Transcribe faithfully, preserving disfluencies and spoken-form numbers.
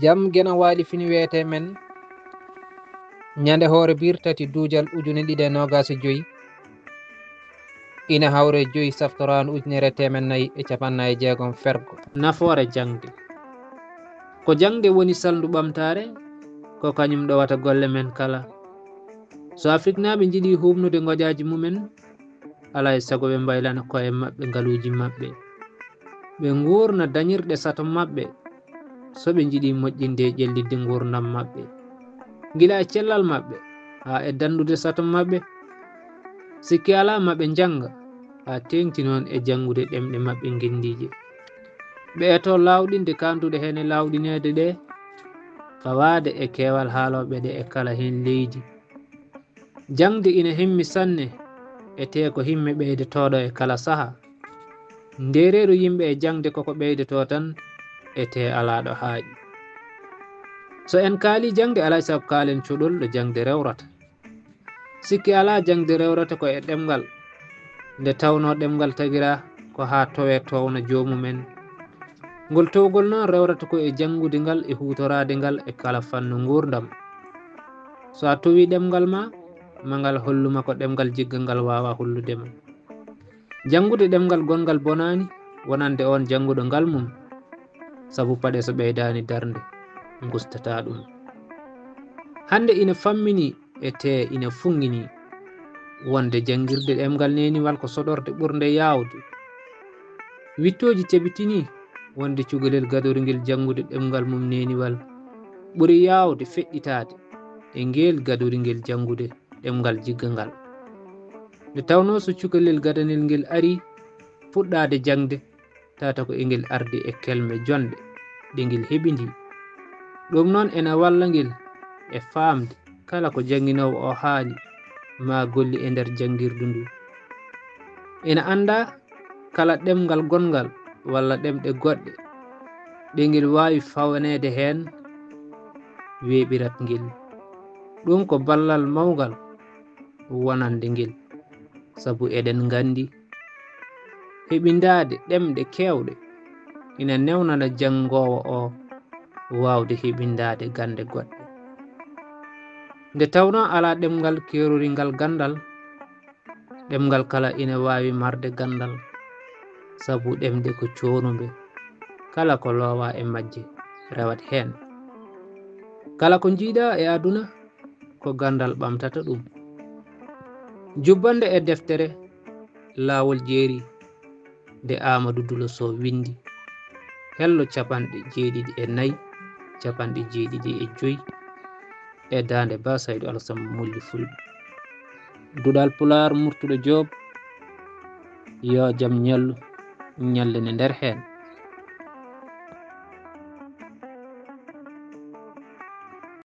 Jam geno waali fini weete men. Ñande hoore birtati duujal ujune ɗiɗi e noogaas e joyi. Ina hawre joyi saftoraandu ujunere teemen nayi e capannayi e jeegom fergo. Nafoore jaŋde. Ko jaŋde woni salndu ɓamtaare, ko kañum ɗowata golle men kala. So Afriknaaɓe njiɗi huuɓnude ngojaaji mumen, alaa e sago ɓe mbaylana koye maɓɓe ngaluuji maɓɓe. Ɓe nguurna dañirɗe sato maɓɓe, so ɓe njiɗi moƴƴinde e ƴellitde nguurndam maɓɓe. Gila e cellal maɓɓe, haa e danndude sato maɓɓe. Sikki alaa ma ɓe njannga, haa teeŋti noon e janngude ɗemɗe maɓɓe ngenndiije. Ɓe etoo laawɗinde kaanduɗe heen e laawɗineede ɗe, fawaade e keewal haalooɓe ɗe e kala heen leydi. Jaŋde ina himmi sanne, etee ko himme ɓeydotooɗo e kala saha. Ndeereeru yimɓe e jaŋde koko ɓeydotoo tan, etee alaa ɗo haaƴi. So en kaali jaŋde, alaa e sago kaalen cuɗol ɗo jaŋde rewrata. Sikki alaa jaŋde rewrata ko e ɗemngal. Nde tawnoo ɗemngal tagiraa ko haa towee toowna joomum en. Ngol towgol noon rewrata ko e janngude ngal e huutoraade ngal e kala fannu nguurndam. So a towii ɗemngal ma, ma ngal hollu ma ko ɗemngal jigga ngal waawaa hollude ma. Janngude ɗemngal gonngal bonaani wonande oon jannguɗo ngal mum, sabu paɗe so ɓeydaani darnde, ngustataa ɗum. Hannde ina fammini etee ina fuŋŋini wonde janngirde ɗemngal neeniwal ko soɗorde ɓurnde yaawde. Wittooji cabitinii wonde cukalel gadoringel janngude ɗemngal mum neeniwal ɓuri yaawde feɗɗitaade e ngeel gadoringel janngude ɗemngal jiggangal. Nde tawnoo so cukalel gadanel ngel arii fuɗɗaade jaŋde, tawata ko engel ardi e kelme jonɗe ɗe ngel heɓindii. Ɗum noon ena walla ngel e faamde kala ko jannginoowo o haali maa golli e nder janngirdu ndu. Ena anndaa kala ɗemngal gonngal walla ɗemɗe goɗɗe ɗe ngel waawi fawneede heen, weeɓirat ngel. Ɗum ko ballal mawngal wonande ngel, sabu eɗen nganndi heɓindaade ɗemɗe keewɗe ina newnana janngoowo o waawde heɓindaade gannde goɗɗe. Nde tawnoo alaa ɗemngal keeroringal ganndal, ɗemngal kala ina waawi marde ganndal, sabu ɗemɗe ko coonumbe, kala ko loowaa e majje rewat heen. Kala ko njiiɗaa e aduna, ko ganndal ɓamtata ɗum. Jubbannde e deftere Laawol Jeeri nde Aamadu Dulo Sow winndi, hello capanɗe jeeɗiɗi e nayi, capanɗe jeeɗiɗi e joyi, e daande Ba Saydu Alasan Molli Fulɓe. Duɗal Pulaar Murtuɗo Joob, yo jam ñallu, ñallene nder heen.